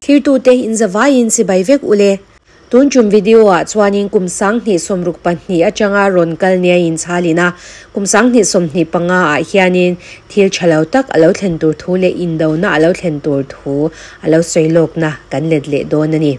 Thirtute in zavaiin chibai vek ule. Tun tum video ah chuanin kum 2062 atanga rawn kal nia inchhalin a, kum 2025 ah hianin thil tha lo tak a lo thlen tur thu leh indona a lo thlen tur thu a lo sawi lawkna kan let leh dawn a ni.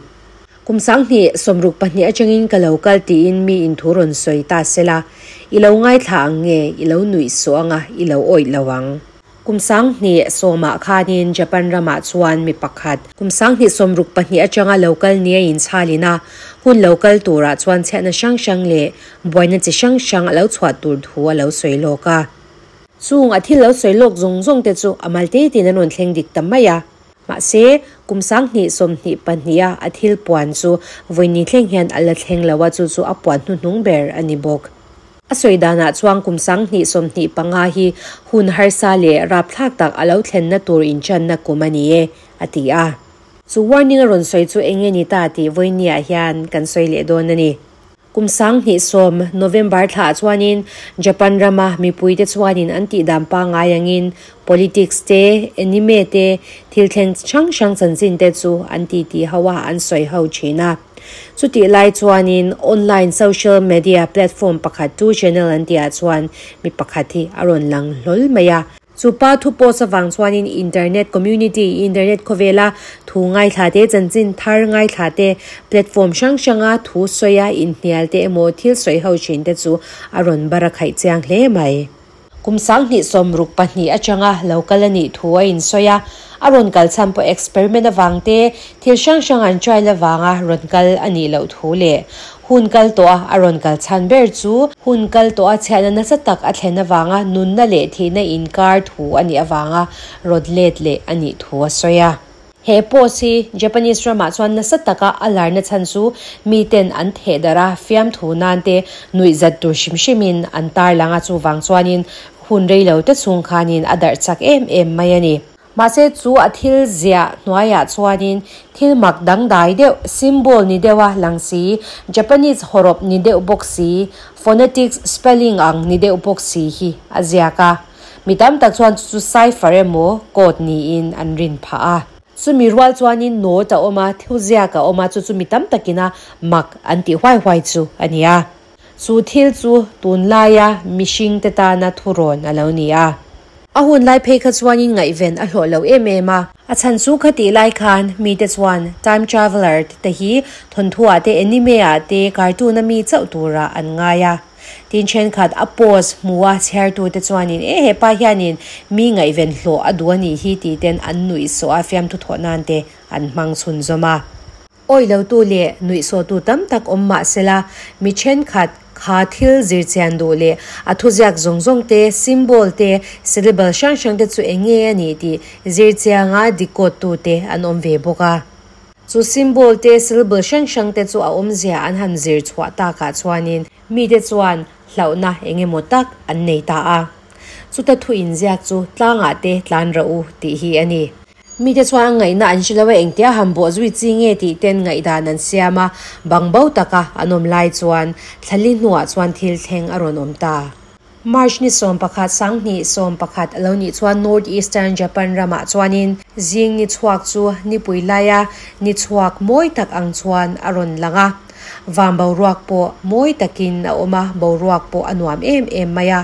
Kum 2062 atangin ka lo kal tiin mi in thu rawn sawi ta sela, i lo ngaithla ang nge, i lo nuih suh anga i lo awih lo ang. Kum 2010 ah khanin Japan ramah chuan mi pakhat kum 2062 atanga lo kal nia inchhalin a, hun lo kal turah chuan chhiatna hrang hrang leh buaina chi hrang hrang a lo chhuah tur thu a lo sawi lawk a. Chung a thil lo sawi lawk zawng zawng te chu a mal te tin an rawn thleng dik ta mai a. Mahse, kum 2022 a a thil puan chu vawiin thleng hian a la thleng lo a, chu chu a puan hnuhnung ber a ni bawk. A sawi danah chuan kum 2025 hi hun harsa leh rapthlak tak a lo thlenna tur inchanna kum a ni e, a ti a. Chu warning a rawn sawi chu eng nge ni ta tih vawinia hian kan sawi leh dawn a ni. Kum 2010 November thla chuanin Japan rama mipuite chuanin an tih dan pangngai angin politics te, anime te, thil thleng hrang hrang chanchin te chu an titi ho a, an sawi ho thin a. Chutih lai chuanin online social media platform pakhat 2 channel an tihah chuan mi pakhat hi a rawn lang hlawl mai a. Chu pa thu post avang chuanin internet community, internet khawvela thu ngaithla te, chanchin thar ngaithla te, platform hrang hranga thu sawi a inhnial te emaw thil sawi ho thin te chu a rawn bar a khaih chiang hle mai. Kum 2062 atanga lo kal a nih thu a insawi a, a rawn kal chhan pawh experiment avang te, thil hrang hrang an try lavanga rawn kal a nih loh thu leh hun kal tawh a a rawn kal chhan ber chu hun kal tawh a chhiatna nasa tak a thlen avanga nunna leh thihna inkar thu a nih avanga rawn let leh a nih thu a sawi a. He post hi Japanese ramah chuan nasa taka a larna chhan chu miten an theh darh a, fiam thu nan te nuih zat tur hrim hrimin an tar lang a, chuvang chuanin hun rei lo te chhung khanin a darh chak em em mai a ni. Mahse chu a thil ziah hnuaiah chuanin thil mak dangdai deuh, symbol ni deuh a lang si, Japanese hawrawp ni deuh bawk si, phonetics spelling ang ni deuh bawk si hi a ziak a. Mi tam tak chuan chu chu cipher emaw code niin an rin phah a. Chumi rual chuanin note a awm a, thu ziak a awm a, chu chu mi tam takina mak an tih huai huai chu a ni a. Chu thil chu tunlaia mihring te tana thurawn a lo ni a. A hun lai phei kha chuanin ngaihven a hlawh lo em em a. A chhan chu khatih lai khan mite chuan time traveller te hi thawnthuah te, anime ah te, cartoon a mi chauh turah an ngai a. Tin thenkhat a post hmu a chhiartute chuanin e hepa hianin mi ngaihven hlawh a duh a nih hi tih ten an nuih sawh a, fiamthu thawh nan te an hmang chhunzawm a. Awih lotu leh nuih sawhtu tam tak awm mah sela, mi thenkhat kha thil zirchian duh leh a thuziak zawng zawng te, symbol te, syllable hrang hrang te chu eng nge a nih tih zirchianga decode tu te an awm ve bawk a. Chu symbol te, syllable hrang hrang te chu a awmzia an han zir chhuah takah chuanin mite chuan hlauhna eng emaw tak an nei ta a. Chuta thu inziak chu tlangah te tlan rawh u tih hi a ni. Mite chuan an ngaihna an hre lo a, engtia han bawh zui chi nge tih ten ngaihdan an siam a, bang bo taka an awm lai chuan thlali hnuah chuan thil thleng a rawn awm ta. March ni 11 2011 a lo nih chuan North Eastern Japan ramah chuanin zing ni chhuak chu nipui laia ni chhuak mawi tak ang chuan a rawn lang a. Van boruak pawh mawi takin a awm a, boruak pawh a nuam em em mai a.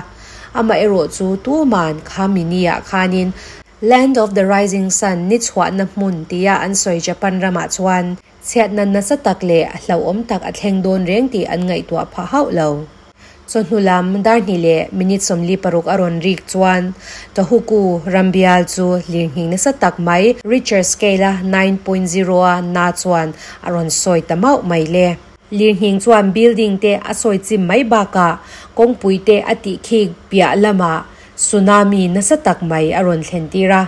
Amah erawh chu tuman kha mini-ah khanin Land of the Rising Sun ni chhuahna hmun tia an sawi Japan ramah chuan chhiatna nasa tak leh hlauhawm tak a thleng dawn reng tih an ngaihtuah phah hauh lo. Chawhnu lam dar hnih leh minute 46 a rawn rik chuan Tohoku rambial chu lirnghing nasa tak mai Richter scale a 9.0 a na chuan a rawn sawi ta mauh mai le. Lirnghing chuan building te a sawi chim mai bakah kawngpui te a tih khik piah lamah tsunami nasa tak mai a rawn thlen tir a.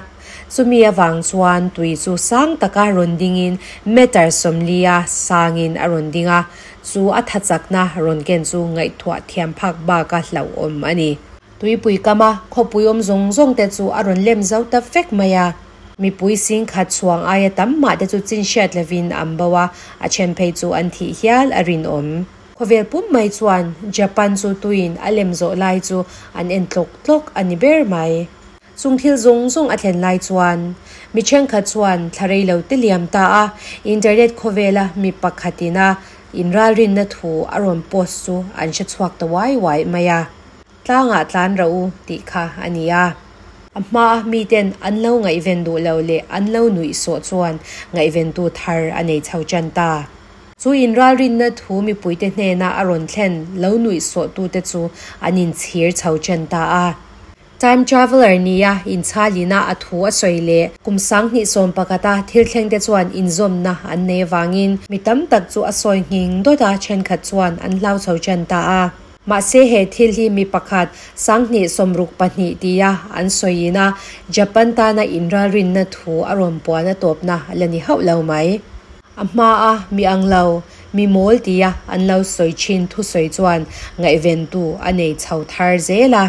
Chumi awang chuan tui chu sang taka rawn dingin meter 40 a sangin a rawn ding a, chu a thachakna rawn ken chu ngaihtuah thiam phak baka hlauhawm a ni. Tuipui kama khawpui awm zawng zawng te chu a rawn lem zo ta vek mai a. Mipui sing khat chuang aia tam mah te chu chin hriat lovin an bo a, a then phei chu an thih hial a rinawm. Khawvel pum mai chuan Japan chu tuin a lem zawh lai chu an en tlawk tlawk a ni ber mai. Chung thil zawng zawng a thlen lai chuan mi thenkhat chuan thla rei lo te liam ta a, internet khawvela mi pakhatin a inralrinna thu a rawn post chu an hre chhuak ta uai uai mai a. Tlangah tlan rawh u tih kha a ni a. A hmaa miten an lo ngaihven duh lo leh an lo nuih sawh chuan ngaihventu thar a nei chho tan ta. Chu inralrinna thu mipuite hnena a rawn thlen lo nuih sawhtute chu an inchhir chho tan ta a. Time traveller nia inchhalina a thu a sawi leh kum 2011a thil thlengte chuan inzawmna an nei avangin mi tam tak chu a sawi nghing dawt a, thenkhat chuan an hlau chho tan ta a. Mahse he thil hi mi pakhat 2062 tia an sawiin a Japan tana inralrinna thu a rawn puan a tawpna a la ni hauh lo mai. A hmaa mi ang lo, mi mawl tia an lo sawi thin thusawi chuan ngaihventu a nei chho thar zel a.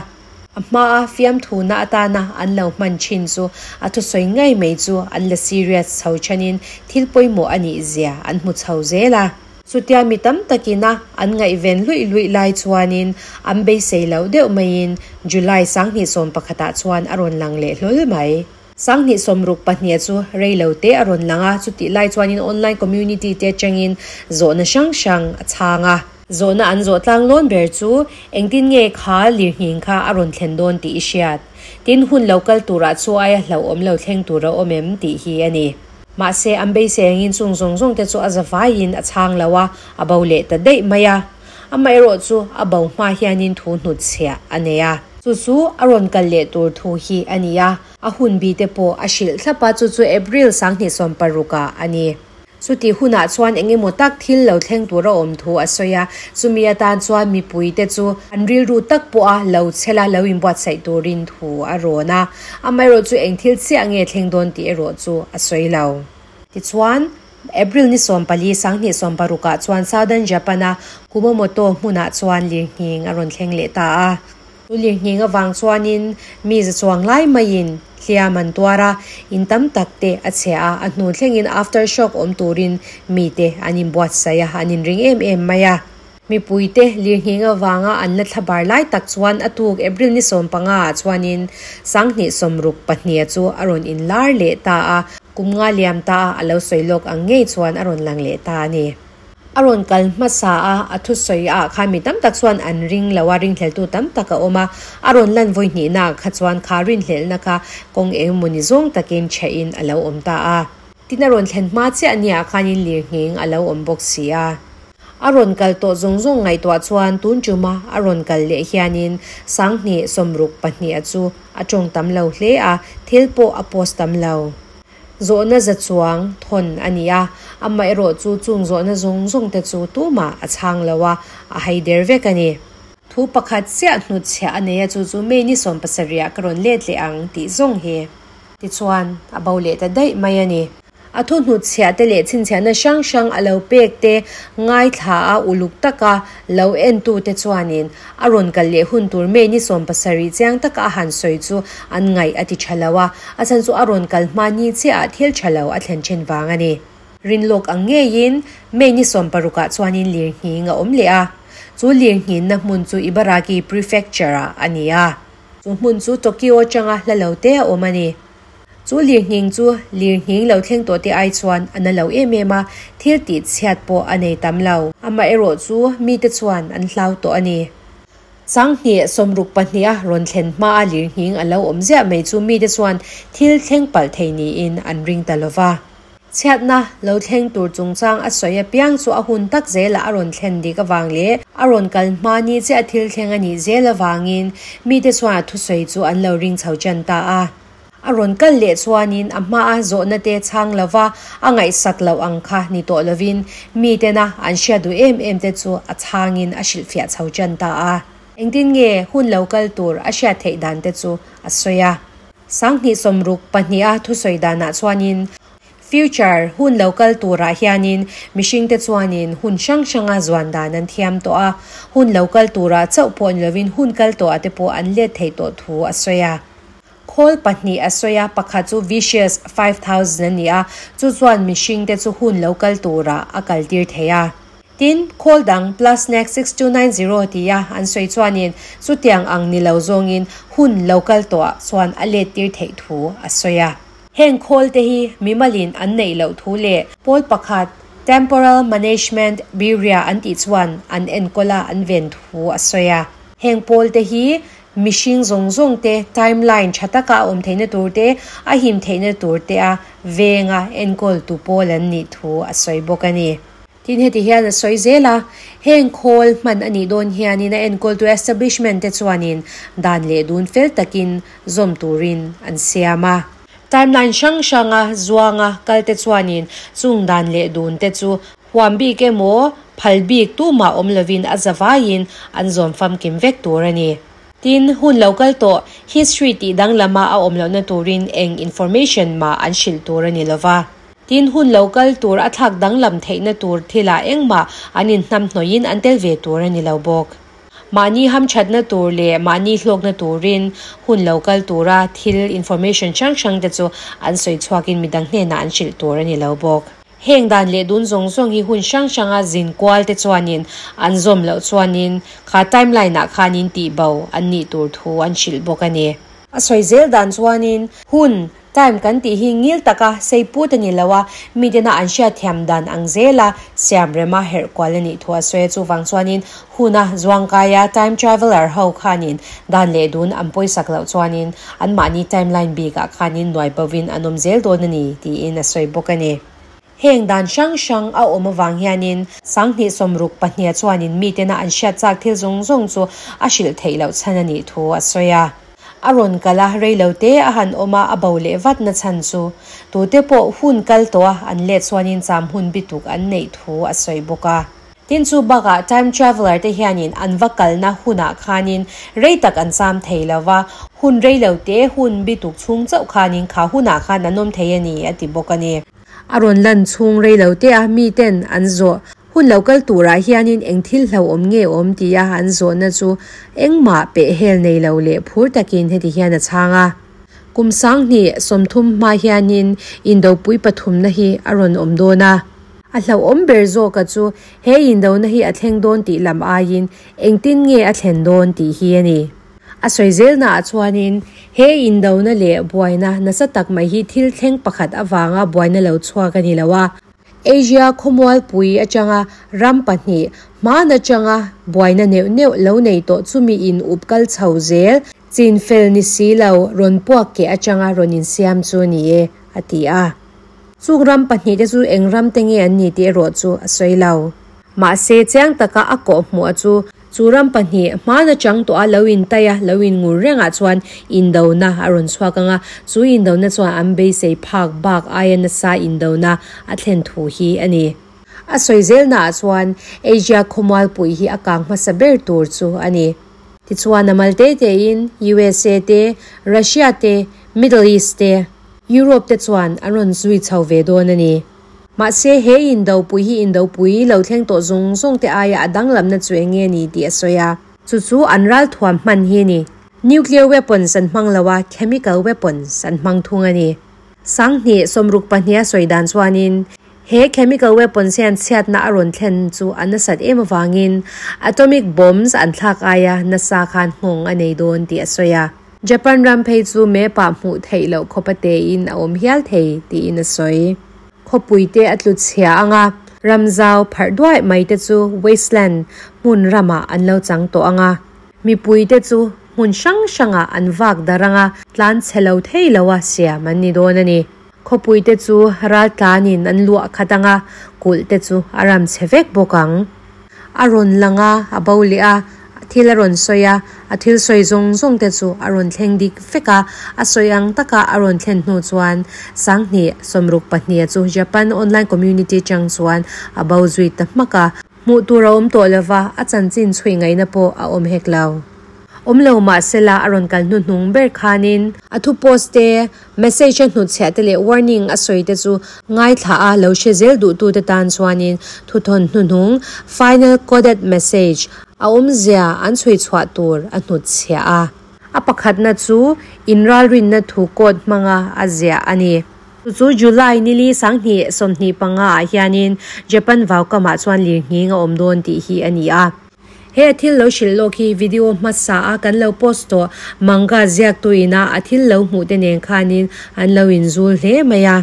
A hmaa fiamthuna atana an lo hman thin chu a thusawi ngei mai chu an la serious chho thanin thil pawimawh a nih zia an hmu chho zel a. Chutia mi tam takina an ngaihven luih luih lai chuanin an beisei loh deuh maiin July 2011ah chuan a rawn lang leh hlawl mai. 2062 chu rei lo te a rawn lang a, chutih lai chuanin online community te atangin zawhna hrang hrang a chhang a. Zawhna an zawh tlang lawn ber chu engtin nge kha lirnghing kha a rawn thlen dawn tih i hriat. Tin, hun lo kal turah chu aia hlauhawm lo thleng tur a awm em tih hi a ni. Mahse, an beisei angin chung zawng zawng te chu a zavaiin a chhang lo a, a bo leh ta daih mai a. Amaherawh chu a bo hma hianin thu hnutchhiah a nei a. Chu chu a rawn kal leh tur thu hi a ni a, a hun bi te pawh a hrilh thlap a, chu chu April 2060 ah a ni. Chutih hunah chuan eng emaw tak thil lo thleng tur a awm thu a sawi a, chumi atan chuan mipuite chu an rilru tak pawha lo chhela lo inbuatsaih turin thu a rawn a. Amaherawh chu eng thil chiah nge thleng dawn tih erawh chu a sawi lo. Tichuan, April ni 14, 2060 ah chuan Southern Japan-a Kumamoto hmunah chuan lirnghing a rawn thleng leh ta a. Chu lirnghing avang chuanin mi za chuang lai maiin hliam an tuar a, in tam tak te a chhe a, a hnu thlengin after shock awm turin mite an inbuatsaih a, an inring em em mai a. Mipuite lirnghing avanga an la thlabar lai tak chuan a tuk April ni 15 ah chuanin 2062 chu a rawn inlar leh ta a, kum nga liam ta a a lo sawi lawk ang ngei chuan a rawn lang leh ta a ni. A rawn kal hmasa a, a thusawi ah khan mi tam tak chuan an ring lo a, ringhleltu tam tak a awm a. A rawn lan vawi hnihna ah kha chuan kha rinhlelhna kha kawng engemaw ni zawng takin chhehin a lo awm ta a. Tin a rawn thlen hma chiah nia khanin lirnghing a lo awm bawk si a. A rawn kal tawh zawng zawng ngaihtuah chuan tun tuma a rawn kal leh hianin 2062 a chu a tawng tam lo hle a, thil pawh a post tam lo. Zawhna za chuang thawn a ni a, amaherawh chu chung zawhna zawng zawng te chu tumah a chhang lo a, a hai der vek a ni. Thu pakhat chiah hnutchhiah a nei a, chu chu May ni 70 ah ka rawn let leh ang tih zawng hi. Tichuan, a bo leh ta daih mai a ni. A thu hnutchhiah te leh chhinchhiahna hrang hrang a lo pek te ngaithla a uluk taka lo entu te chuanin a rawn kal leh hun tur May ni 70 chiang taka a han sawi chu an ngaih a ti tha lo a, a chhan chu a rawn kal hma ni chiahah thil tha lo a thlen thin vang a ni. Rinlawk ang ngeiin May ni 60 ah chuanin lirnghing a awm leh a, chu lirnghinna hmun chu Ibaraki Prefecture ah a ni a, chu hmun chu Tokyo atanga hla lo te a awm a ni. Chu lirnghing chu lirnghing lo thleng tawh te ai chuan a na lo em em a, thil tih chhiat pawh a nei tam lo. Amaherawh chu mite chuan an hlau tawh a ni. 2062 a rawn thlen hma a lirnghing a lo awm ziah mai chu mite chuan thil thleng palh thei niin an ring ta lova. Chhiatna lo thleng tur chungchang a sawi apiang chu a hun tak zelah a rawn thlen dik avang leh a rawn kal hma ni chiah thil thleng a nih zel avangin mite chuan a thusawi chu an lo ring chho tan ta a. A rawn kal leh chuanin a hmaa zawhna te chhang lova a ngaihsak loh ang kha ni tawh lovin mitena an hriat duh em em te chu a chhangin a hrilhfiah chho tan ta a. Engtin nge hun lo kal tur a hriat theih dan te chu a sawi a. 2062 a thusawi danah chuanin future hun lo kal turah hianin mihringte chuanin hun hrang hranga zuan dan an thiam tawh a, hun lo kal turah chauh pawh ni lovin hun kal tawhah te pawh an let theih tawh thu a sawi a. Khawl pahnih a sawi a, pakhat chu Vicious 5000 a ni a, chu chuan mihringte chu hun lo kal turah a kaltir thei a. Tin, khawl dang plus next 6290 tia an sawi chuanin chutiang ang ni lo zawngin hun lo kal tawhah chuan a let tir theih thu a sawi a. Heng khawl te hi mimalin an neih loh thu leh pawl pakhat Temporal Management Bureau an tih chuan an enkawl a an ven thu a sawi a. Heng pawl te hi mihring zawng zawng te timeline tha taka a awm theihna tur te, a him theihna tur te a venga enkawl tu pawl an nih thu a sawi bawk a ni. Tin, heti hian a sawi zel a, heng khawl hman a nih dawn hianin a enkawltu establishment te chuanin dan leh dun fel takin zawm turin an siam a. Timeline hrang hranga zuanga kal te chuanin chung dan leh dun te chu huam bik emaw phal bik tumah awm lovin a zavaiin an zawm famkim vek tur a ni. Tin, hun lo kal tawh history tih danglama a awm lohna turin eng information mah an hrilh tur a ni lova. Tin, hun lo kal tur a thlak danglam theihna tur thilah engmah an inhnamhnawih in an tel ve tur a ni lo bawk. Mahni hamthatna tur leh mahni hlawkna turin hun lo kal tura thil information hrang hrang te chu an sawi chhuakin midang hnenah an hrilh tur a ni lo bawk. Heng dan leh dun zawng zawng hi hun hrang hranga zin kual te chuanin an zawm loh chuanin kha timeline ah khanin tihbo an nih tur thu an hrilh bawk a ni. A sawi zel dan chuanin hun Time kan tih hi ngil taka sei put a ni lo a, mitena an hriatthiam dan ang zela siam rema herh kual a nih thu a sawi a. Chuvang chuanin huna zuangkaia time traveller ho khanin dan leh dun an pawisak loh chuanin anmahni timeline bikah khanin nuai bovin an awm zel dawn a ni tiin a sawi bawk a ni. Heng dan hrang hrang a awm avang hianin 2062 chuanin mitena an hriat chak thil zawng zawng chu a hrilh theih loh chhan a nih thu a sawi a. A rawn kal a, rei lo te a han awm a, a bo leh vat na chhan chu tute pawh hun kal tawh a, an let chuanin cham hun bituk an neih thu a sawi bawk a. Tin chu bakah time traveller te hianin an va kalna hunah khanin rei tak an cham thei lo va, hun rei lo te hun bituk chhung chauh khanin kha hunah khan an awm thei a ni a ti bawk a ni. A rawn lan chhung rei lo te a miten an zawh Hun lo kal turah hianin eng thil hlauhawm nge awm tia an zawhna chu engmah peh hel nei lo leh phur takin heti hian a chhang a. Kum 2030 hma hianin indopui pathumna hi a rawn awm dawn a. A hlauhawm ber zawka chu he indona hi a thleng dawn tih lam aiin engtin nge a thlen dawn tih hi a ni. A sawi zelnaah chuanin he indona leh buaina nasa tak mai hi thil thleng pakhat avanga buaina lo chhuak a ni lo a. Asia khawmualpui atanga ram pahnih hman atanga buaina neuh neuh lo nei tawh chumi in up kal chho zel chin fel ni si lo rawn puak keh atanga rawn insiam chu ni e, a ti a. Chung ram pahnih te chu eng ram te nge an ni tih erawh chu a sawi lo. Mahse chiang taka a kawh hmuh chu Chu ram pahnih hman atang tawh a lo intai a, lo inngur rengah chuan indona a rawn chhuak ang a, chu indona chuan an beisei phak bak aia nasa indona a thlen thu hi a ni. A sawi zelnaah chuan Asia khawmualpui hi a kang hmasa ber tur chu a ni. Tichuan a mal te tein USA te, Russia te, Middle East te, Europe te chuan an rawn zui chho ve dawn a ni. Mahse, he indopui hi indopui lo thleng tawh zawng zawng te aia a danglamna chu eng nge ni tih a sawi a. Chu chu an ralthuam hman hi a ni. Nuclear weapons an hmang lo a, chemical weapons an hmang thung a ni. 2062 a sawi dan chuanin, he chemical weapons hian chhiatna a rawn thlen chu a nasat em avangin atomic bombs an thlak aia nasa khan nghawng a nei dawn tih a sawi a. Japan ram phei chu map-ah hmuh theih loh khawpa tein a awm hial thei tiin a sawi. Khawpui te a tlu chhia ang a, ram zau pharh duai mai te chu wasteland hmun ramah an lo chang tawh ang a. Mipui te chu hmun hrang hrangah an vak darh ang a, tlan chhe lo thei lo a siam an ni dawn a ni. Khawpui te chu ral tlanin an luah khat ang a, kulh te chu a ram chhe vek bawk ang. A rawn lang a, a bo leh a, thil a rawn sawi a, a thil sawi zawng zawng te chu a rawn thleng dik vek a, a sawi ang taka a rawn thlen hnu chuan 2062 chu Japan online community chang chuan a bo zui ta hmak a, hmuh tur a awm tawh lova, a chanchin chhui ngaihna pawh a awm hek lo. Awm lo mahsela a rawn kal hnuhnung ber khanin a thu post te, Message a hnutchhiah te leh warning a sawi te chu ngaithla a lo hre zel duhtute tan chuanin thuthawn hnuhnung, final coded message, a awmzia an chhui chhuah tur a hnutchhiah a. A pakhatna chu inralrinna thu code hmanga a ziah a ni. Chu chu July nili 2025 ah hianin Japan vaukamah chuan lirnghing a awm dawn tih hi a ni a. He a thil lo hrilh lawk hi video hmasa a kan lo post tawh manga ziaktu ina a thil lo hmuh te nen khanin an lo inzul hle mai a.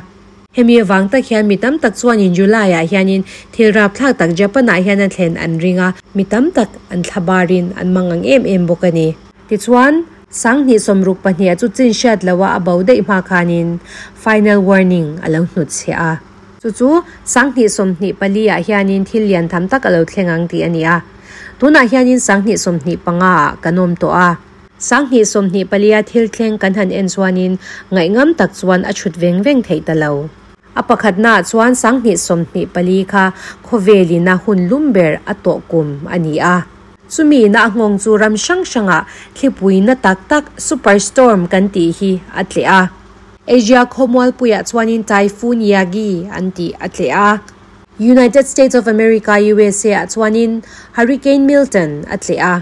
Hemi avang tak hian mi tam tak chuanin July ah hianin thil rapthlak tak Japan ah hian a thlen an ring a, mi tam tak an thlabarin an mang ang em em bawk a ni. Tichuan, 2062 ah chu chin hriat loh a a bo daih hma khanin final warning a lo hnutchhiah a. Chu chu 2024 ah hianin thil lian tham tak a lo thleng ang tih a ni a. Tunah hianin 2025 ah kan awm tawh a. 2024 a thil thleng kan han en chuanin ngaihngam tak chuan a chhut veng veng theih ta lo. A pakhatnaah chuan 2024 kha khawvelin a hun lum ber a tawh kum a ni a. Chumi ina a nghawng chu ram hrang hrangah thlipui na tak tak, superstorm, kan tih hi a tleh a. Asia khawmualpuiah chuanin Typhoon Yagi an tih a tleh a. United States of America, USA, ah chuanin Hurricane Milton a tleh a.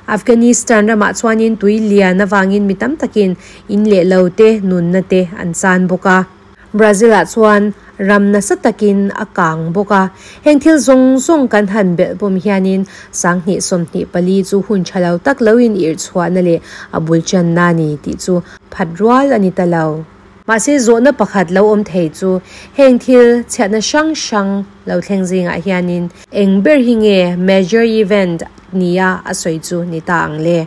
Afghanistan ramah chuanin tui lian avangin mi tam takin in leh lo te, nunna te an chan bawk a. Brazil-ah chuan ram nasa takin a kang bawk a. Heng thil zawng zawng kan han belh pawm hianin 2024 chu hun tha lo tak loin irh chhuahna leh a bul channa a ni tih chu phat rual a ni ta lo. Mahse zawhna pakhat lo awm thei chu heng thil chhiatna hrang hrang lo thleng zingah hianin eng ber hi nge major event nia a sawi chu ni ta ang le?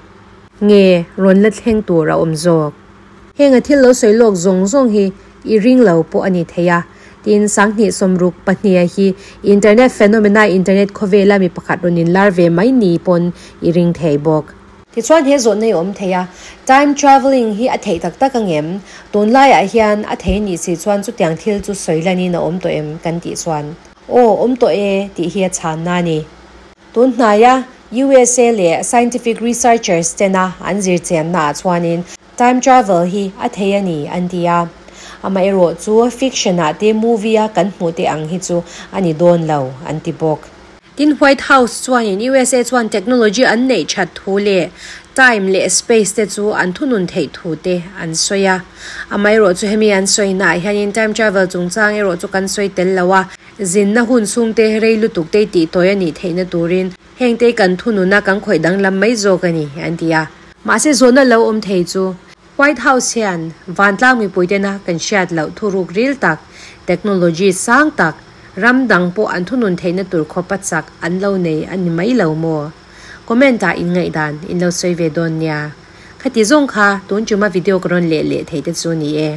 Nge rawn la thleng tur a awm zawk? Heng a thil lo sawi lawk zawng zawng hi i ring lo pawh a ni thei a. Tin, 2062 hi internet phenomena internet khawvela mi pakhat rawn inlar ve mai ni pawn i ring thei bawk. Tichuan he zawhna i awm thei a, time travelling hi a theih tak tak angem? Tunlaiah hian a thei nih si chuan chutiang thil chu sawi lanin a awm tawh em kan tih chuan aw awm tawh e tih hi a chhanna a ni. Tun hnaia USA leh scientific researchers tena an zirchianna ah chuanin time travel hi a thei a ni an ti a, amaherawh chu fiction ah te movie a kan hmuh te ang hi chu a ni dawn lo an ti bawk. Tin, White House chuanin USA chuan technology an neih that thu leh time leh space te chu an thunun theih thu te an sawi a. Amaherawh chu hemi an sawinaah hianin time travel chungchang erawh chu kan sawi tel lo a, zinna hun chhungte rei lutuk te tih tawi a nih theihna turin heng te kan thununa kan khawih danglam mai zawk a ni, an ti a. Mahse zawhna lo awm thei chu White House hian vantlang mipui tena kan hriat loh thuruk ril tak, technology sang tak, ram dang pawh an thunun theihna tur khawpa chak an lo nei a ni mai lo maw? Comment ah in ngaihdan in lo sawi ve dawn nia. Khati zawng kha tun chuma video ka rawn leh leh thei te chu ni e.